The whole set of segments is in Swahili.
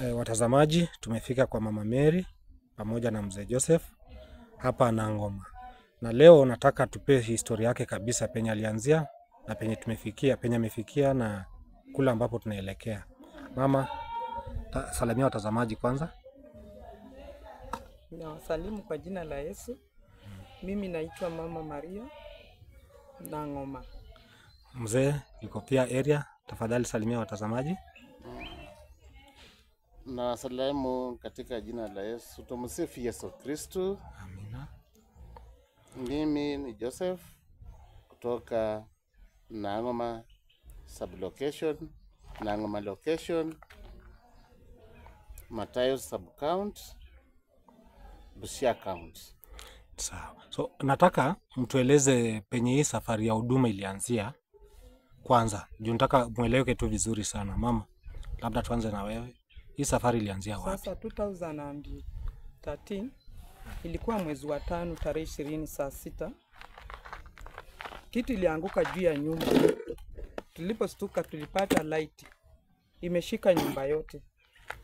Watazamaji, tumefika kwa Mama Mary pamoja na Mzee Joseph hapa Nangoma, na leo nataka tupe historia yake kabisa, penye alianzia na penye tumefikia, penye amefikia na kule ambapo tunaelekea. Mama, salamia watazamaji kwanza. Nawasalimu kwa jina la Yesu. Mimi naitwa Mama Maria Nangoma. Mzee yuko pia area, tafadhali salimia watazamaji. Na salamu katika jina la Yesu. Tumsifu Yesu Kristu. Amina. Mimi ni Joseph kutoka Nangoma sublocation, Nangoma location, Matayo sub-county, Busia county. Sawa. So nataka mtueleze penye hii safari ya huduma ilianzia kwanza, juu nataka mweleweke tu vizuri sana. Mama, labda tuanze na wewe. Hii safari ilianzia wapi? Sasa 2013 ilikuwa mwezi wa 5 tarehe 20 saa 6. Kitu ilianguka juu ya nyumba. Tulipostuka tulipata light imeshika nyumba yote,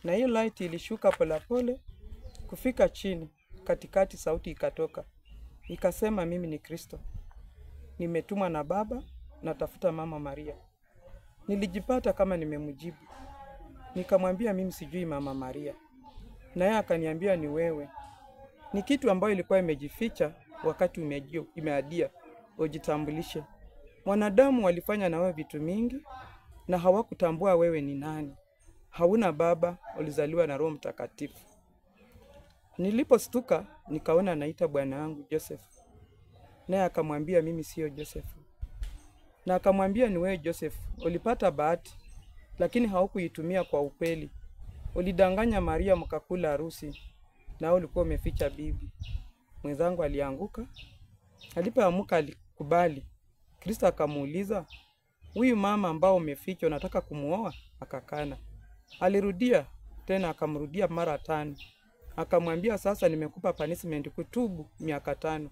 na hiyo light ilishuka polepole kufika chini katikati, sauti ikatoka ikasema, mimi ni Kristo, nimetumwa na Baba, natafuta Mama Maria. Nilijipata kama nimemjibu, nikamwambia mimi sijui Mama Maria, na yeye akaniambia ni wewe. Ni kitu ambayo ilikuwa imejificha, wakati imeadia ujitambulishe. Wanadamu walifanya na wewe vitu mingi na hawakutambua wewe ni nani. Hauna baba, ulizaliwa na Roho Mtakatifu. Nilipostuka nikaona naita bwana wangu Joseph, naye akamwambia mimi sio Joseph, na akamwambia ni wewe Joseph, ulipata bahati lakini haukuitumia kwa ukweli. Ulidanganya Maria mkakula harusi, na ulikuwa umeficha bibi. Mwenzangu alianguka. Alipoamka alikubali. Kristo akamuuliza, huyu mama ambao umeficha unataka kumuoa? Akakana. Alirudia tena, akamrudia mara 5. Akamwambia sasa nimekupa punishment kutubu miaka 5.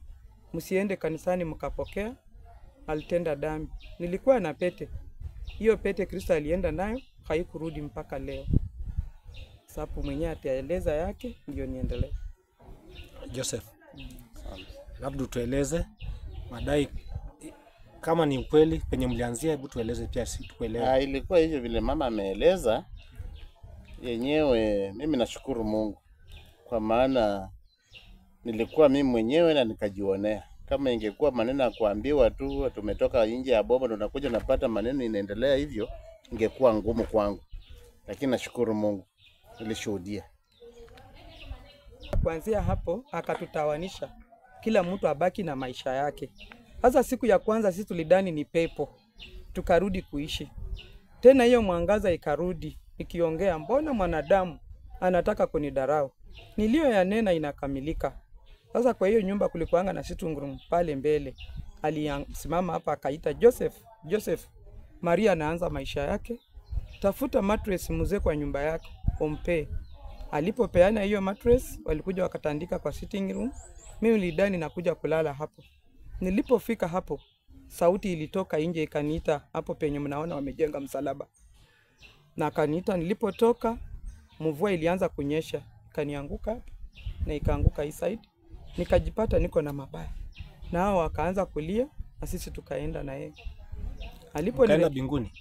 Msiende kanisani mkapokea. Alitenda dhambi. Nilikuwa na pete. Hiyo pete Kristo alienda nayo, haikurudi mpaka leo. Sapo mwenyewe ataeleza yake ndio niendelee. Joseph, labda tueleze madai kama ni ukweli penye mlianzia, hebu tueleze pia tukuelewe. Ilikuwa hivyo vile mama ameeleza yenyewe. Mimi nashukuru Mungu kwa maana nilikuwa mimi mwenyewe na nikajionea. Kama ingekuwa maneno ya kuambiwa tu tumetoka nje ya boma tunakuja napata maneno inaendelea hivyo, ingekuwa ngumu kwangu. Lakini nashukuru Mungu nilishuhudia. Kuanzia hapo akatutawanisha, kila mtu abaki na maisha yake. Sasa siku ya kwanza sisi tulidani ni pepo, tukarudi kuishi tena. Hiyo mwangaza ikarudi ikiongea, mbona mwanadamu anataka kunidarau? Niliyoyanena inakamilika. Sasa kwa hiyo nyumba kulikuanga na sitting room pale mbele. Alisimama hapa akaita Joseph, Joseph. Maria anaanza maisha yake. Tafuta mattress mzee kwa nyumba yako umpe. Alipopeana hiyo mattress, walikuja wakatandika kwa sitting room. Mimi nilidhani nakuja kulala hapo. Nilipofika hapo, sauti ilitoka nje ikaniita hapo penye mnaona wamejenga msalaba. Na akaniita, nilipotoka mvua ilianza kunyesha, ikanianguka hapo na ikaanguka hii side. Nikajipata niko na mabaya. Na hao wakaanza kulia na sisi tukaenda na yeye. Alipo mbinguni.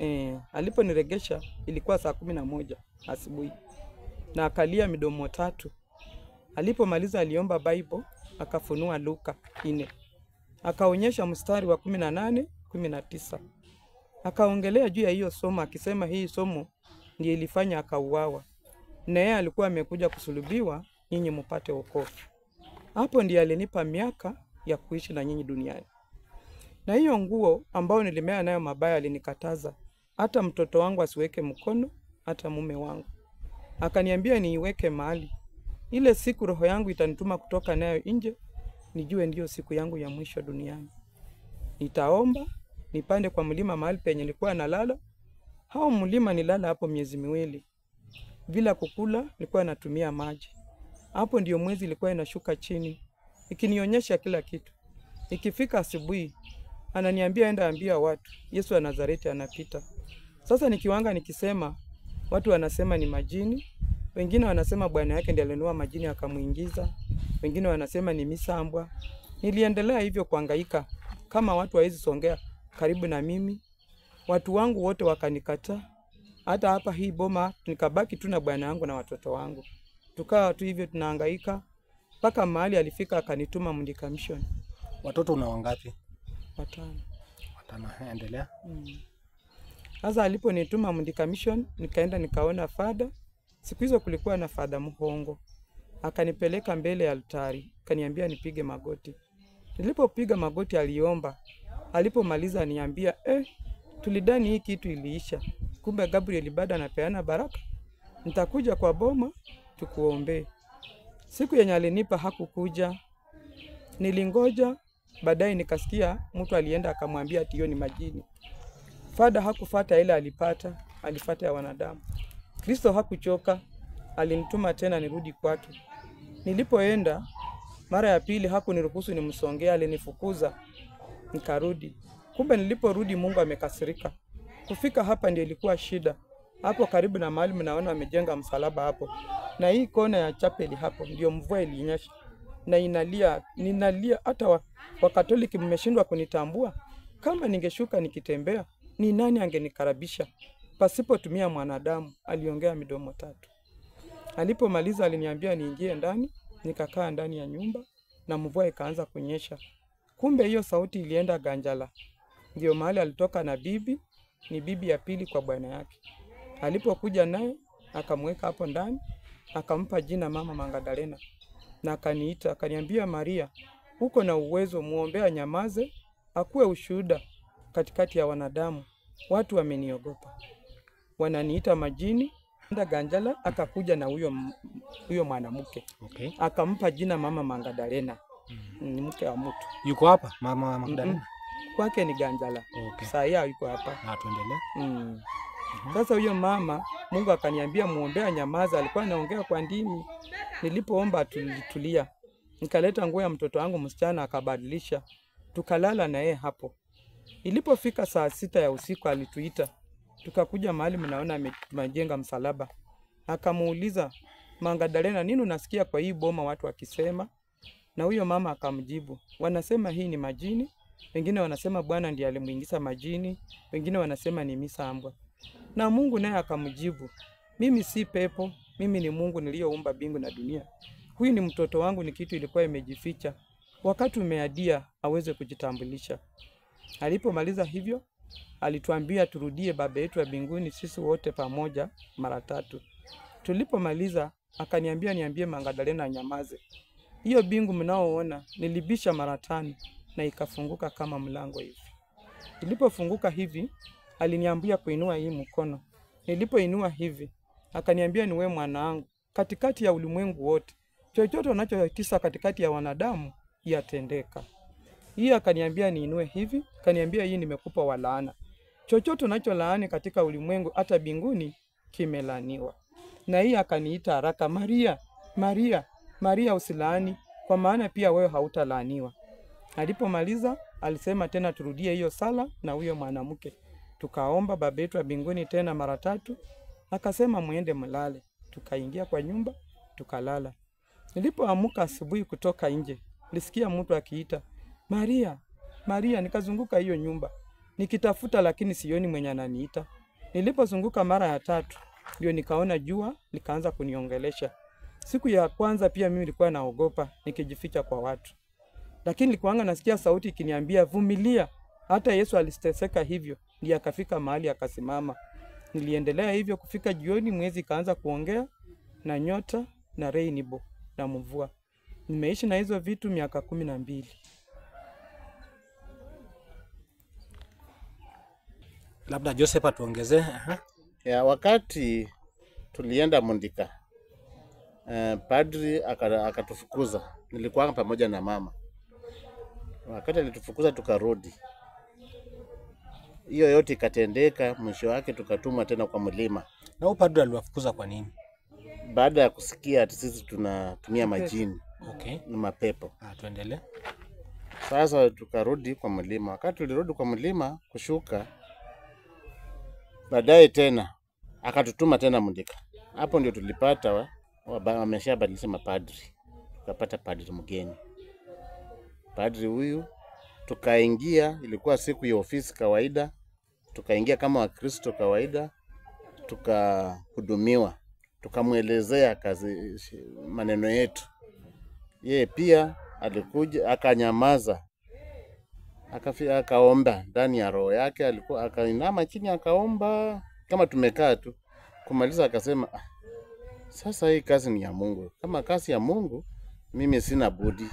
Aliponiregesha ilikuwa saa 11 asubuhi. Na akalia midomo 3. Alipomaliza aliomba Bible, akafunua Luka 4. Akaonyesha mstari wa 18, 19. Akaongelea juu ya hiyo somo akisema hii somo ndiyo ilifanya akauawa. Na yeye alikuwa amekuja kusulubiwa nyinyi mpate wokovu. Hapo ndiye alinipa miaka ya kuishi na nyinyi duniani. Na hiyo nguo ambayo nilimea nayo mabaya alinikataza, hata mtoto wangu asiweke mkono, hata mume wangu. Akaniambia niiweke mahali. Ile siku roho yangu itanituma kutoka nayo nje, nijue ndiyo siku yangu ya mwisho duniani. Nitaomba, nipande kwa mlima mahali penye nilikuwa nalala. Hao mlima nilala hapo miezi 2. Bila kukula, nilikuwa natumia maji. Hapo ndiyo mwezi ilikuwa inashuka chini, ikinionyesha kila kitu. Ikifika asubuhi, ananiambia enda ambia watu, Yesu wa Nazareti anapita. Sasa nikiwanga nikisema, watu wanasema ni majini, Wengine wanasema bwana yake ndiye alinunua majini akamuingiza, wengine wanasema ni misambwa. Niliendelea hivyo kuhangaika kama watu hawezi songea karibu na mimi. Watu wangu wote wakanikataa. Hata hapa hii boma nikabaki tu na bwana yangu na watoto wangu. Tukawa tu hivyo tunahangaika mpaka mahali alifika akanituma Mundika Mission. Watoto una wangapi? 5. 5. Endelea. Sasa aliponituma Mundika Mission nikaenda nikaona fada. Siku hizo kulikuwa na Fada Muhongo. Akanipeleka mbele ya altari, akaniambia nipige magoti. Nilipopiga magoti aliomba. Alipomaliza niambia, tulidhani hii kitu iliisha. Kumbe Gabriel bado anapeana baraka. Nitakuja kwa boma tukuombe. Siku yenye alinipa hakukuja. Nilingoja, baadaye nikasikia mtu alienda akamwambia ati hiyo ni majini. Fada hakufuata ile alipata, alifuata ya wanadamu. Kristo hakuchoka, alinituma tena nirudi kwake. Nilipoenda mara ya pili hakuniruhusu nimsongee, alinifukuza. Nikarudi. Kumbe niliporudi Mungu amekasirika. Kufika hapa ndio ilikuwa shida. Hapo karibu na mahali mnaona amejenga msalaba hapo. Na hii kona ya chapeli hapo ndio mvua ilinyesha. Na inalia, ninalia hata Wakatoliki mmeshindwa kunitambua. Kama ningeshuka nikitembea, ni nani angenikaribisha? Pasipotumia mwanadamu, aliongea midomo 3. Alipomaliza aliniambia niingie ndani, nikakaa ndani ya nyumba na mvua ikaanza kunyesha. Kumbe hiyo sauti ilienda Ganjala. Ndio mahali alitoka na bibi, ni bibi ya pili kwa bwana yake. Alipokuja naye akamweka hapo ndani, akampa jina Mama Magdalena. Na akaniita, akaniambia Maria, uko na uwezo, muombea nyamaze, akuwe ushuhuda katikati ya wanadamu. Watu wameniogopa. Wananiita majini. Enda Ganjala akakuja na huyo mwanamke. Okay. Akampa jina Mama Magdalena. Ni mke wa mtu. Yuko hapa Mama Magdalena? Kwake ni Ganjala. Okay. Saa hii yuko hapa. Tuendelee. Sasa huyo mama Mungu akaniambia muombea nyamaza, alikuwa anaongea kwa ndimi. Nilipoomba tulitulia. Nikaleta nguo ya mtoto wangu msichana akabadilisha. Tukalala na yeye hapo. Ilipofika saa 6 ya usiku alituita. Tukakuja mahali mnaona amejenga msalaba. Akamuuliza Magdalena, nini unasikia kwa hii boma watu wakisema? Na huyo mama akamjibu, wanasema hii ni majini, wengine wanasema Bwana ndiye alimuingiza majini, wengine wanasema ni misambwa. Na Mungu naye akamjibu, mimi si pepo, mimi ni Mungu niliyoumba mbingu na dunia. Huyu ni mtoto wangu, ni kitu ilikuwa imejificha. Wakati umeadia aweze kujitambulisha. Alipomaliza hivyo, alituambia turudie Baba yetu wa mbinguni sisi wote pamoja mara 3. Tulipomaliza akaniambia niambie Magdalena anyamaze. Hiyo bingu mnaoona nilibisha mara 5 na ikafunguka kama mlango hivi. Ilipofunguka hivi aliniambia kuinua hii mkono. Nilipoinua hivi akaniambia ni wewe mwanangu, katikati ya ulimwengu wote chochote unachotisa katikati ya wanadamu yatendeka. Hii akaniambia niinue hivi, akaniambia hii nimekupa walaana. Chochote unacholaani katika ulimwengu hata binguni kimelaniwa. Na hii akaniita haraka, Maria, Maria, Maria usilaani, kwa maana pia wewe hautalaaniwa. Alipomaliza alisema tena turudie hiyo sala na huyo mwanamke. Tukaomba Baba yetu wa mbinguni tena mara 3. Akasema muende mlale. Tukaingia kwa nyumba, tukalala. Nilipoamka asubuhi kutoka nje, nilisikia mtu akiita Maria, Maria. Nikazunguka hiyo nyumba nikitafuta, lakini sioni mwenye ananiita. Nilipozunguka mara ya 3 ndio nikaona jua likaanza kuniongelesha. Siku ya kwanza pia mimi nilikuwa naogopa nikijificha kwa watu. Lakini nilikuwa nasikia sauti ikiniambia vumilia. Hata Yesu aliteseka hivyo, ndiye akafika mahali akasimama. Niliendelea hivyo kufika jioni, mwezi kaanza kuongea na nyota na rainbow na mvua. Nimeishi na hizo vitu miaka 12. Labda Joseph atuongezee. Ya, wakati tulienda Mundika, padri akatufukuza. Nilikuwa pamoja na mama. Wakati alitufukuza tukarudi. Hiyo yote ikatendeka, mwisho wake tukatumwa tena kwa mlima. Na huyo padri aliwafukuza kwa nini? Baada ya kusikia ati sisi tunatumia majini. Okay. Na mapepo. Tuendelee. Sasa tukarudi kwa mlima. Wakati tulirudi kwa mlima kushuka, baadaye tena akatutuma tena Mundika. Hapo ndio tulipata wameshabadilisha mapadri, tukapata padri mgeni. Padri huyu tukaingia, ilikuwa siku ya ofisi kawaida, tukaingia kama Wakristo kawaida, tukahudumiwa, tukamwelezea kazi, maneno yetu. Yeye pia alikuja akanyamaza, akaomba ndani ya roho yake, alikuwa akainama chini akaomba kama tumekaa tu. Kumaliza akasema, sasa hii kazi ni ya Mungu, kama kazi ya Mungu mimi sina budi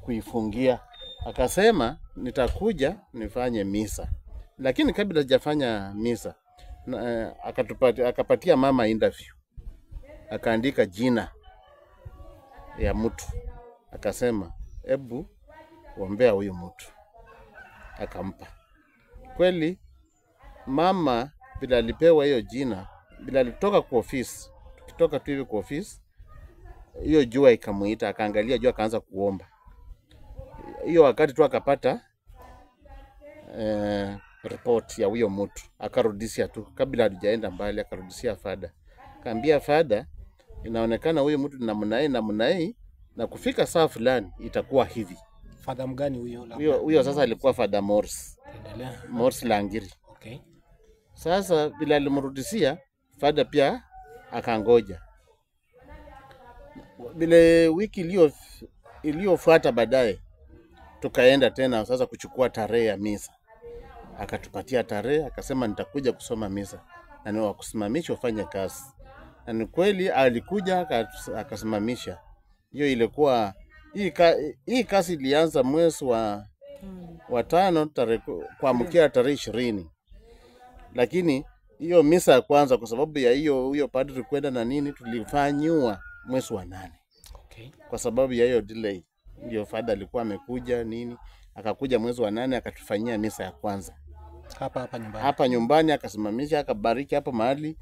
kuifungia. Akasema nitakuja nifanye misa, lakini kabla sijafanya misa akapatia mama interview, akaandika jina ya mtu, akasema ebu ombea huyu mtu, akampa. Kweli mama bila alipewa hiyo jina, bila alitoka kwa ofisi, tukitoka tu hivi kwa ofisi, hiyo jua ikamuita, akaangalia jua, akaanza kuomba. Hiyo wakati tu akapata report ya huyo mtu, akarudishia tu kabla hatujaenda mbali, akarudishia fada, akaambia fada, inaonekana huyo mtu namna hii namna hii, na kufika saa fulani itakuwa hivi. Fadha mgani huyo? Huyo sasa alikuwa Fada Morse. Endelea. Morse Langiri. Okay. Sasa bila alimrudishia fada pia akangoja. Vile wiki iliyofuata baadaye tukaenda tena sasa kuchukua tarehe ya misa. Akatupatia tarehe, akasema nitakuja kusoma misa na ni wakusimamisha ufanye kazi. Na ni kweli alikuja akasimamisha. Hiyo ilikuwa hii kazi ilianza mwezi wa 5 tarehe kuamkia tarehe 20. Lakini hiyo misa ya kwanza kwa sababu ya hiyo huyo padri kwenda na nini tulifanywa mwezi wa 8. Okay. Kwa sababu ya hiyo delay ndio fadha alikuwa amekuja nini, akakuja mwezi wa 8 akatufanyia misa ya kwanza hapa nyumbani. Hapa nyumbani akasimamisha, akabariki hapo mahali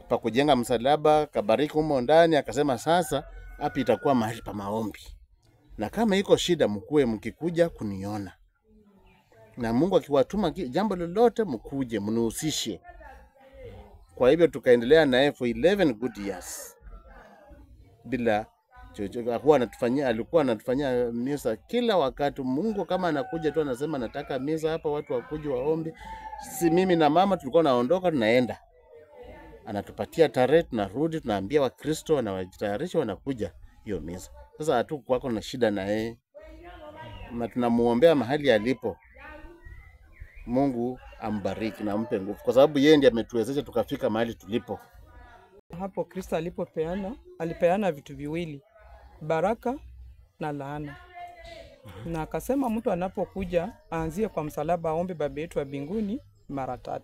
pa kujenga msalaba, akabariki humo ndani, akasema sasa hapa itakuwa mahali pa maombi. Na kama iko shida mkue mkikuja kuniona. Na Mungu akiwatuma jambo lolote mkuje mnihusishe. Kwa hivyo tukaendelea naye for 11 good years. Bila chochote, alikuwa anatufanyia misa kila wakati. Mungu kama anakuja tu anasema nataka misa hapa, watu wakuje waombe. Si mimi na mama tulikuwa naondoka tunaenda. Anatupatia tarehe, tunarudi, tunaambia Wakristo wanajitayarisha wanakuja hiyo misa. Sasa hatukuwa na shida na yeye. Na tunamuombea mahali alipo. Mungu ambariki na ampe nguvu, kwa sababu yeye ndiye ametuwezesha tukafika mahali tulipo. Hapo Kristo alipopeana, alipeana vitu viwili, baraka na laana. Na akasema mtu anapokuja aanzie kwa msalaba, aombe Baba yetu wa mbinguni mara 3.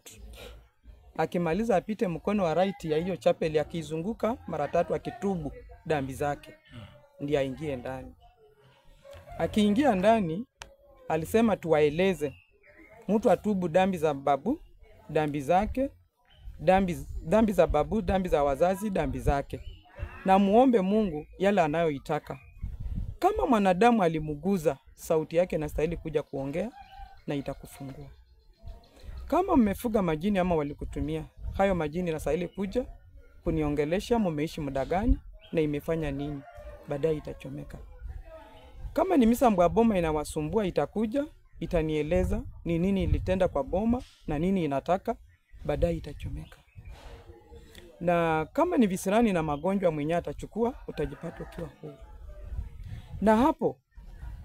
Akimaliza apite mkono wa right ya hiyo chapel akizunguka mara 3 akitubu dhambi zake, ndiye aingie ndani. Akiingia ndani alisema tuwaeleze mtu atubu dhambi za babu, dhambi zake, dhambi za babu, dhambi za wazazi, dhambi zake. Na muombe Mungu yale anayoitaka. Kama mwanadamu alimuguza, sauti yake inastahili kuja kuongea na itakufungua. Kama mmefuga majini ama walikutumia, hayo majini inastahili kuja kuniongelesha mmeishi muda gani na imefanya nini, baadaye itachomeka. Kama ni misambo ya boma inawasumbua, itakuja itanieleza ni nini ilitenda kwa boma na nini inataka, baadaye itachomeka. Na kama ni visirani na magonjwa mwenyewe atachukua, utajipata ukiwa huru. Na hapo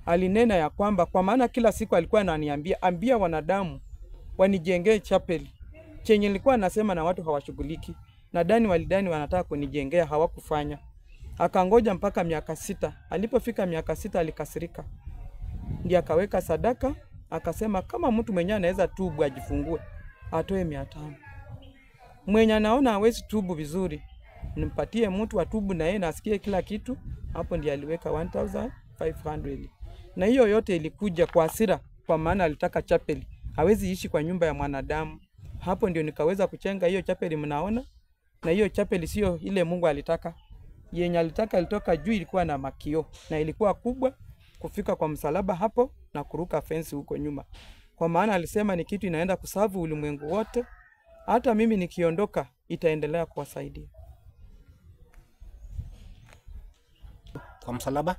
alinena ya kwamba, kwa maana kila siku alikuwa ananiambia, ambia wanadamu wanijengee chapeli. Chenye nilikuwa nasema na watu hawashughuliki. Nadhani walidani wanataka kunijengea, hawakufanya. Akangoja mpaka miaka 6. Alipofika miaka 6 alikasirika. Ndiye akaweka sadaka, akasema kama mtu mwenye anaweza tubu ajifungue, atoe 500. Mwenye anaona hawezi tubu vizuri, nimpatie mtu atubu na yeye na asikie kila kitu. Hapo ndiye aliweka 1500. Na hiyo yote ilikuja kwa hasira, kwa maana alitaka chapeli. Hawezi ishi kwa nyumba ya mwanadamu. Hapo ndio nikaweza kuchenga hiyo chapeli mnaona. Na hiyo chapeli sio ile Mungu alitaka. Yenye alitaka ilitoka juu, ilikuwa na makio na ilikuwa kubwa kufika kwa msalaba hapo na kuruka fence huko nyuma. Kwa maana alisema ni kitu inaenda kusavu ulimwengu wote. Hata mimi nikiondoka itaendelea kuwasaidia. Kwa msalaba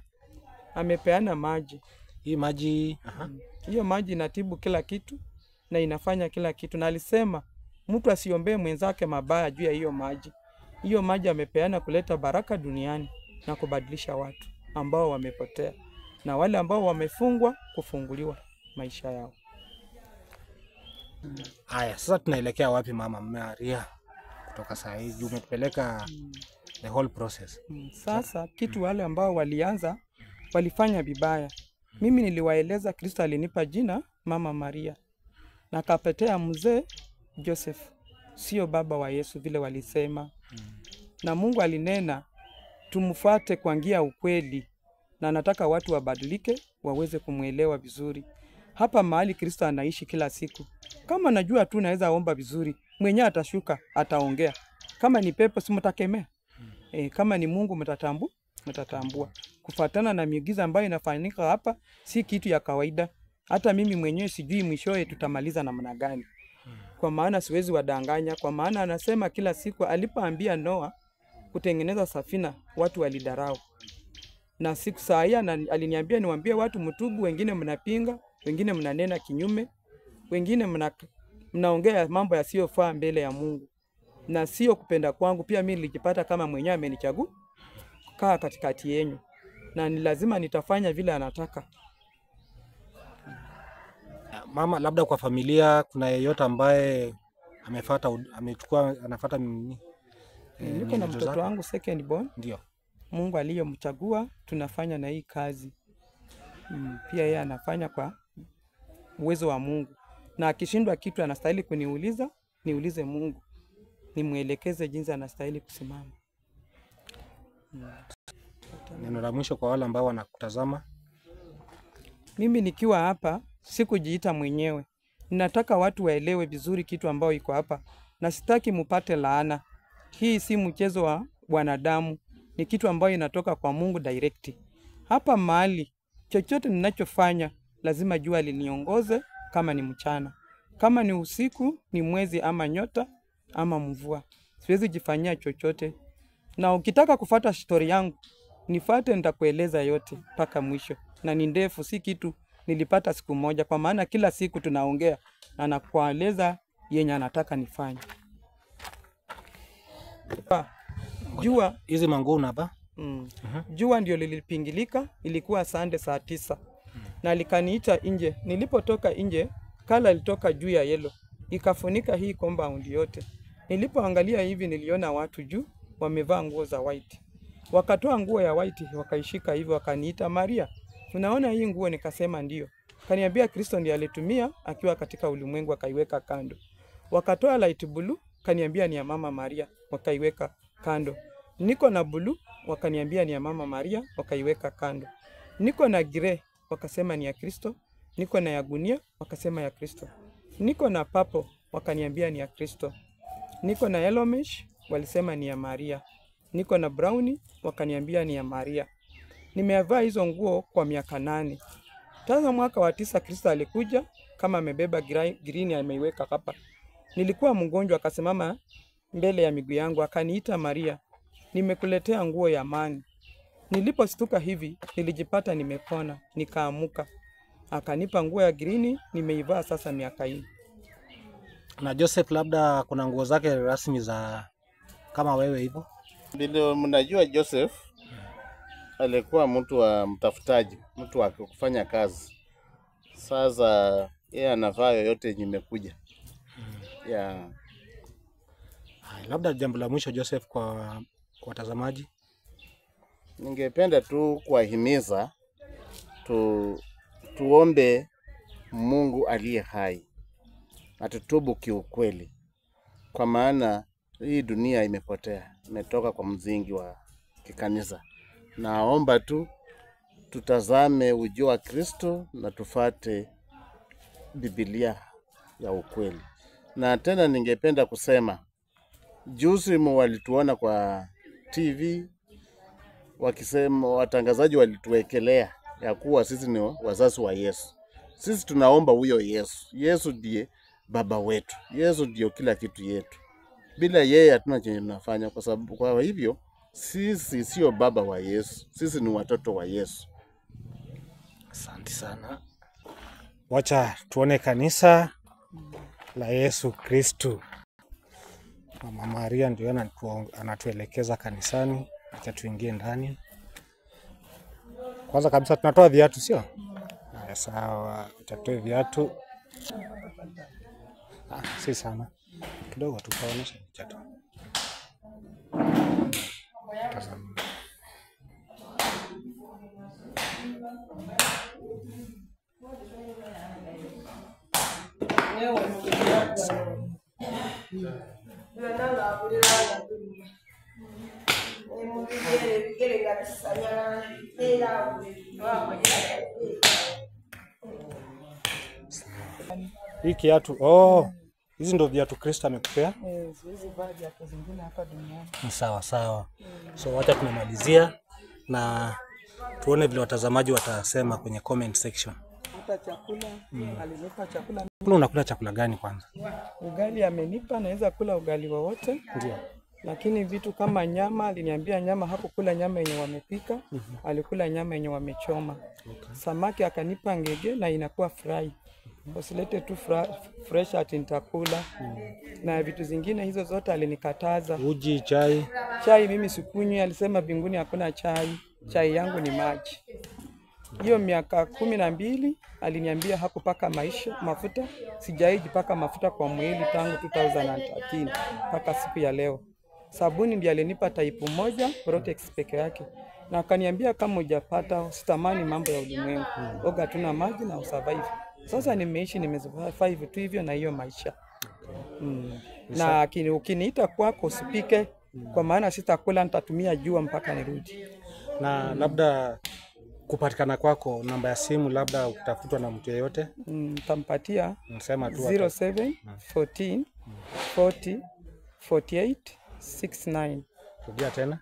Amepeana maji. hii maji, Hiyo maji inatibu kila kitu na inafanya kila kitu, na alisema mtu asiombee mwenzake mabaya juu ya hiyo maji. Hiyo maji amepeana kuleta baraka duniani na kubadilisha watu ambao wamepotea na wale ambao wamefungwa kufunguliwa maisha yao. Haya, sasa tunaelekea wapi Mama Maria kutoka saa hii? Juu umetupeleka the whole process. Sasa kitu wale ambao walianza walifanya vibaya. Mimi niliwaeleza Kristo alinipa jina Mama Maria na kapetea mzee Joseph, sio baba wa Yesu vile walisema. Na Mungu alinena tumfuate kwa njia ya ukweli, na nataka watu wabadilike waweze kumwelewa vizuri. Hapa mahali Kristo anaishi kila siku, kama najua tu naweza omba vizuri, mwenyewe atashuka ataongea. Kama ni pepo si mtakemea. Kama ni Mungu mtatambua. Kufatana na miujiza ambayo inafanyika hapa si kitu ya kawaida. Hata mimi mwenyewe sijui mwishowe tutamaliza namna gani. Kwa maana siwezi wadanganya, kwa maana anasema kila siku alipoambia Noa kutengeneza safina watu walidarau. Na siku saa hii aliniambia niwaambie watu mtubu, wengine mnapinga, wengine mnanena kinyume, wengine mnaongea mambo yasiyofaa mbele ya Mungu. Na sio kupenda kwangu, pia mimi nilijipata kama mwenyewe amenichagua kukaa katikati yenu, na ni lazima nitafanya vile anataka. Mama, labda kwa familia kuna yeyote ambaye amefuata amechukua anafuata nini? Niko na mtoto wangu second born. Ndio. Mungu aliyomchagua, tunafanya na hii kazi. Pia yeye anafanya kwa uwezo wa Mungu. Na akishindwa kitu anastahili kuniuliza, niulize Mungu. Nimuelekeze jinsi anastahili kusimama. Neno la mwisho kwa wale ambao wanakutazama. Mimi nikiwa hapa sikujiita mwenyewe. Nataka watu waelewe vizuri kitu ambao iko hapa, na sitaki mupate laana. Hii si mchezo wa wanadamu, ni kitu ambayo inatoka kwa Mungu direct. Hapa mahali chochote ninachofanya lazima jua liniongoze, kama ni mchana, kama ni usiku, ni mwezi ama nyota ama mvua. Siwezi jifanyia chochote. Na ukitaka kufuata story yangu, nifuate, nitakueleza yote mpaka mwisho. Na ni ndefu, si kitu nilipata siku moja, kwa maana kila siku tunaongea na nakueleza yenye anataka nifanye. Jua hizi manguo unavaa? Jua ndio lilipingilika, ilikuwa Sunday saa 9. Na likaniita nje. Nilipotoka nje, kala ilitoka juu ya yellow, ikafunika hii compound yote. Nilipoangalia hivi niliona watu juu wamevaa nguo za white. Wakatoa nguo ya white wakaishika hivi wakaniita Maria, unaona hii nguo? Nikasema ndio. Kaniambia Kristo ndiye alitumia akiwa katika ulimwengu, akaiweka kando. Wakatoa light blue, kaniambia ni ya Mama Maria, wakaiweka kando. Niko na blue, wakaniambia ni ya Mama Maria, wakaiweka kando. Niko na grey, wakasema ni ya Kristo. Niko na ya gunia, wakasema ya Kristo. Niko na purple, wakaniambia ni ya Kristo. Niko na yellow mesh, walisema ni ya Maria. Niko na brown, wakaniambia ni ya Maria. Nimevaa hizo nguo kwa miaka 8. Tangu mwaka wa 9 Kristo alikuja kama amebeba green ameiweka hapa. Nilikuwa mgonjwa, akasimama mbele ya miguu yangu akaniita Maria, nimekuletea nguo ya amani. Nilipostuka hivi nilijipata nimepona, nikaamuka. Akanipa nguo ya green, nimeivaa sasa miaka hii. Na Joseph labda kuna nguo zake rasmi za kama wewe hivyo? Ndio, mnajua Joseph alikuwa mtu wa mtafutaji, mtu wa kufanya kazi. Sasa yeye anavaa yoyote yenye imekuja. Yeah. Labda jambo la mwisho Joseph kwa watazamaji. Ningependa tu kuwahimiza tuombe Mungu aliye hai na tutubu kiukweli, kwa maana hii dunia imepotea, imetoka kwa mzingi wa kikanisa. Naomba tu tutazame ujio wa Kristo na tufate Biblia ya ukweli. Na tena ningependa kusema, juzi walituona kwa TV wakisema, watangazaji walituwekelea ya kuwa sisi ni wazazi wa Yesu. Sisi tunaomba huyo Yesu. Yesu ndiye baba wetu. Yesu ndiyo kila kitu yetu. Bila yeye hatuna chenye tunafanya, kwa sababu kwa hivyo sisi sio baba wa Yesu, sisi ni watoto wa Yesu. Asante sana. Wacha tuone kanisa la Yesu Kristu. Mama Maria ndio anatuelekeza kanisani. Acha tuingie ndani. Kwanza kabisa tunatoa viatu, sio? Haya, sawa, utatoe viatu. Si sana, kidogo tu kaonesha picha tu. Tazama. Hii kiatu, oh, hizi ndio viatu Kristo amekupea? Siwezi vaa viatu zingine hapa duniani. Sawa sawa. So wacha tunamalizia na tuone vile watazamaji watasema kwenye comment section. Hata chakula alinipa chakula. Kula, unakula chakula gani kwanza? Ugali amenipa, naweza kula ugali wowote. Ndio. Lakini vitu kama nyama, aliniambia nyama hakukula nyama yenye wamepika, alikula nyama yenye wamechoma. Okay. Samaki akanipa ngege na inakuwa fry. Usilete tu fresh ati nitakula. Na vitu zingine hizo zote alinikataza. Uji, chai. Chai mimi sikunywi, alisema mbinguni hakuna chai, chai yangu ni maji. Hiyo miaka 12 aliniambia hakupaka maisha mafuta, sijawahi jipaka mafuta kwa mwili tangu 2013 mpaka siku ya leo. Sabuni ndiye alinipa type moja Protex peke yake, na akaniambia kama hujapata usitamani mambo ya ulimwengu, oga tuna maji na usurvive. Sasa nimeishi nimesurvive tu hivyo na hiyo maisha. Na ukiniita kwako usipike, kwa maana sitakula, nitatumia jua mpaka nirudi. Na labda kupatikana kwako, namba ya simu labda ukitafutwa na mtu yeyote, Nitampatia nasema tu 07 14 40 48 69. Rudia tena.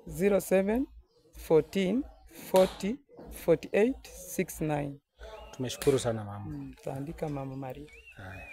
07 14 40 48 69. Tumeshukuru sana mama. Taandika Mama Maria. Haya.